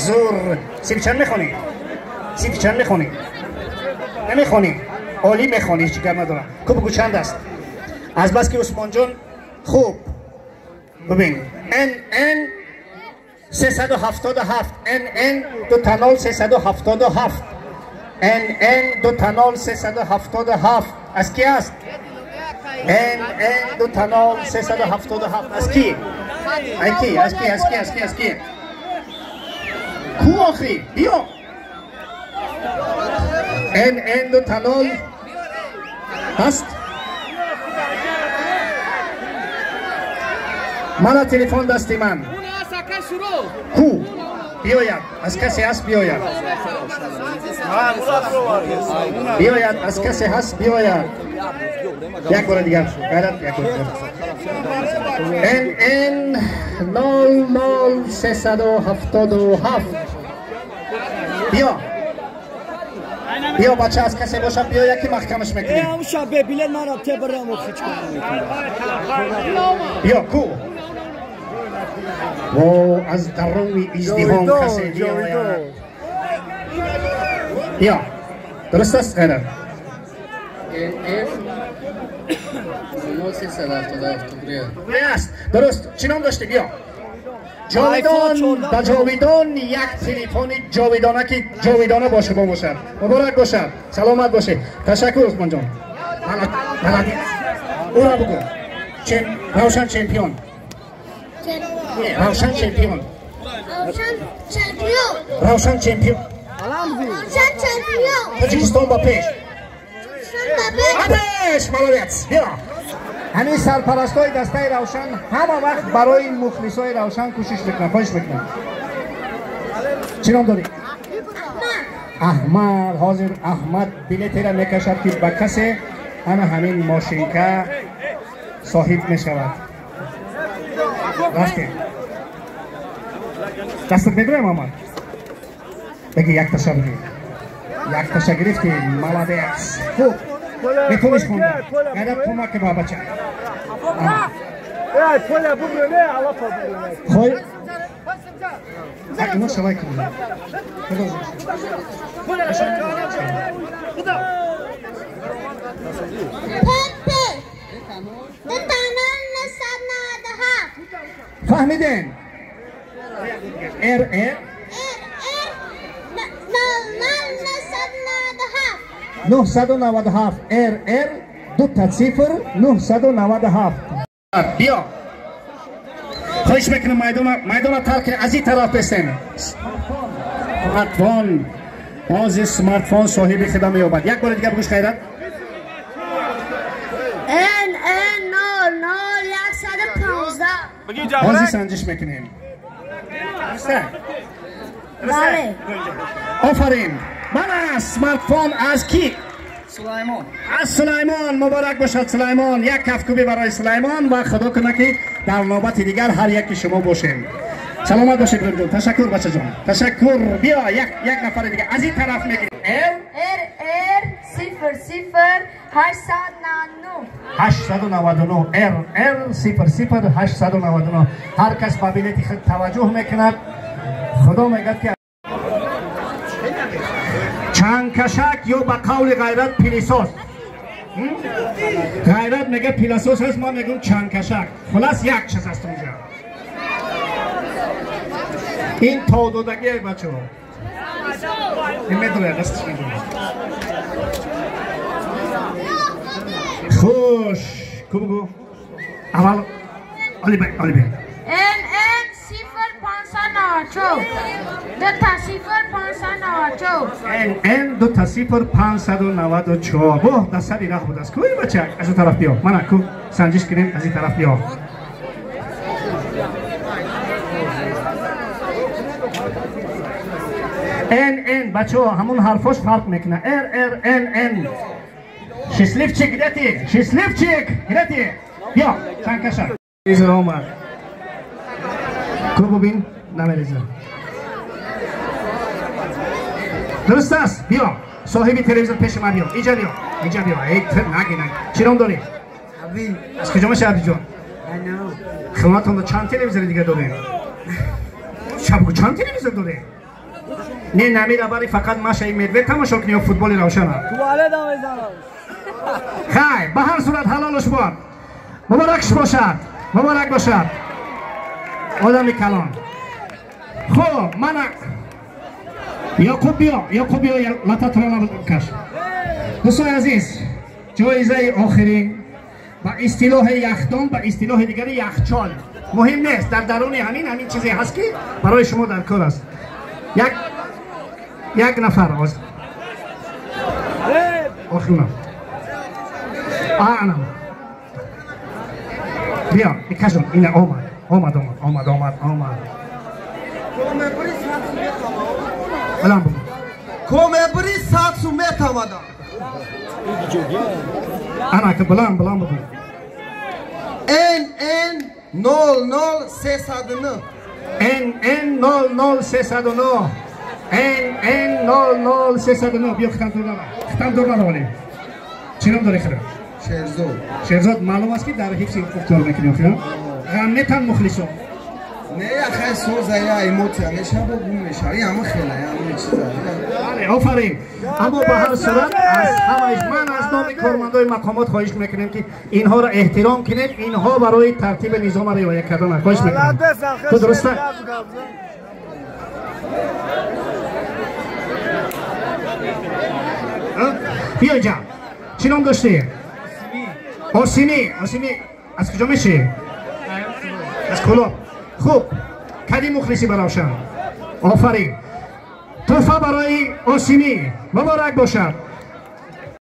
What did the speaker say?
зур. Синф чанд мехонӣ? Синф чанд мехонӣ? Намехонӣ? Олӣ мехонӣ, ҳеҷ гап надорам. Ку бигӯ чанд аст? Аз бас ки Усмонҷон хуб бибин, Н Н 377, Н Н 00 377, Н Н 00 377 аз ки аст? Н Н 00 377 аз ки? Аз ки? Аз ки? Аз ки? Аз ки? Аз ки? Ку охи? Биё. Н Н 00 ҳаст? Мана телефон дасти ман. Ку? Биёяд. Аз касе ҳаст биёяд. Биёяд, аз касе ҳаст биёяд. Як бора дигар. Ғайрат, як бора дигар. Н Н 00 377. Биё. Биё бача, аз касе бошад биёяд ки маҳкамаш мекунем. Биё ку? Во аз даруни издиҳом касе биёяд. Биё. Дуруст аст ғайрат? Н Н 00 377. Аст. Дуруст. Чӣ ном доштӣ? Биё. Ҷовидон, ба Ҷовидон як телефони ҷовидона ки ҷовидона бо шумо бошад. Муборак бошад. Саломат бошед. Ташаккур Усмонҷон. Молодец. Ура бугӯ. Равшан чемпион. Равшан чемпион. Равшан чемпион. Равшан чемпион. Равшан чемпион. Тоҷикистон ба пеш. Ба пеш. Молодец. Биё. Ҳамин сарпарастҳои дастаи Равшан ҳама вақт барои мухлисои Равшан кӯшиш мекунанд, хоҳиш мекунанд. Чӣ ном дорӣ? Аҳмад. Ҳозир Аҳмад билетеро мекашад ки ба касе ана ҳамин мошинка соҳиб мешавад. Рафтем. Дастат мегирем, Аҳмад? Беги, якташа бигир. Якташа гирифтӣ, молодец. Хуб. Метавониш хонда. Ғайрат кӯмак ба бача. Хой. Ино шавай кунед. П П 00 997. Фаҳмидем? Р Р Р Р 00 997. 997 Р Р ду та цифр 997. Биё. Хоҳиш мекунам майдона тарк аз ин тараф бесем. Смартфон. Ҳозир смартфон соҳиби худо меёбад. Як бори дигар бигӯш ғайрат. Н Н 00 115. Ҳозир санҷиш мекунем. Дуруста? Бале. Офарин. Мана смартфон аз ки? Сулаймон. Аз Сулаймон. Муборак бошад Сулаймон. Як кафкӯбӣ барои Сулаймон ва худо кунад ки дар навбати дигар ҳар яки шумо бошем. Саломат бошед ҷон. Ташаккур бачаҷон. Ташаккур. Биё як нафари дигар аз ин тараф мегирем. Р Р Р 00 899. 899 Р Р 00 899. Ҳар кас ба билети худ таваҷҷӯҳ мекунад. Худо мегӯяд ки чангкашак ё ба қавли Ғайрат пилисос. Ғайрат мега пиласос аст, ман мегӯм чангкашак. Хулас як чиз аст онҷа. Ин тододагие бачаҳо. Ин медонад, дасташ медонад. Хуш, ку бугӯ. Аввал Олибек, Олибек. Н Н 0 594. 00 594. Н Н 00 594. Воҳ, дар сари раҳ будааст. Ку ин бача? Аз он тараф биё. Мана ку санҷиш кунем, аз ин тараф биё. Н Н бачаҳо, ҳамон ҳарфош фарқ мекунад. Р Р Н Н. Счастливчик, где ты? Счастливчик, где ты? Биё, чангкашак. Телевизор омад. Ку бубин, намереза. Дуруст аст? Биё. Соҳиби телевизор пеши ман биё. Инҷа биё. Инҷа биё. Эй, наги, наги. Чӣ ном дорӣ? Аз куҷо мешавӣ, Абдиҷон? Хидматонда чанд телевизори дига дорем? Шаб чанд телевизор дорем? Не намира бари фақат Машаи Медвед тамошо кунӣ ё футболи Равшана? Хай, ба ҳар сурат ҳалолуш бод. Муборакш бошад. Муборак бошад. Одами калон. Хуб, мана Яқуб биё, Яқуб биё, лататро каш. Дӯстони азиз, ҷоизаи охирин ба истилоҳи яхдон, ба истилоҳи дигари яхчол. Муҳим нест, дар даруни ҳамин чизе ҳаст ки барои шумо дар кор аст. Як нафар оз. Охирина. Ана. Биё, икашон, ина омад. Омад, омад, омад, омад, омад. Балам бу. Комебри сатсу метамада. Ана ки балам, балам бу. Н Н 00 309. Н Н 00 309. Н Н 00 309. Биё хитам дур нара. Хитам дур нара вале. Чӣ ном дорӣ хира? Шерзод. Шерзод, маълум аст ки дар ҳифзи ҳуқуқ кор мекунӣ, охира? Ғам метан мухлисо. Не, хай соза я эмоция меша бо гум меша. И ҳама хела, ҳама чиза. Бале, офарин. Аммо ба ҳар сурат аз ҳамаиш ман аз номи кормандои мақомот хоҳиш мекунем ки инҳоро эҳтиром кунед. Инҳо барои тартиби низома риоя кардан хоҳиш мекунем. Ту дуруста? Биё инҷа. Чӣ ном доштӣ? Осимӣ. Осимӣ аз куҷо мешӣ? Аз Кӯлоб. Хуб, кади мухлисӣ ба Равшан. Офарин. Тӯҳфа барои Осимӣ муборак бошад.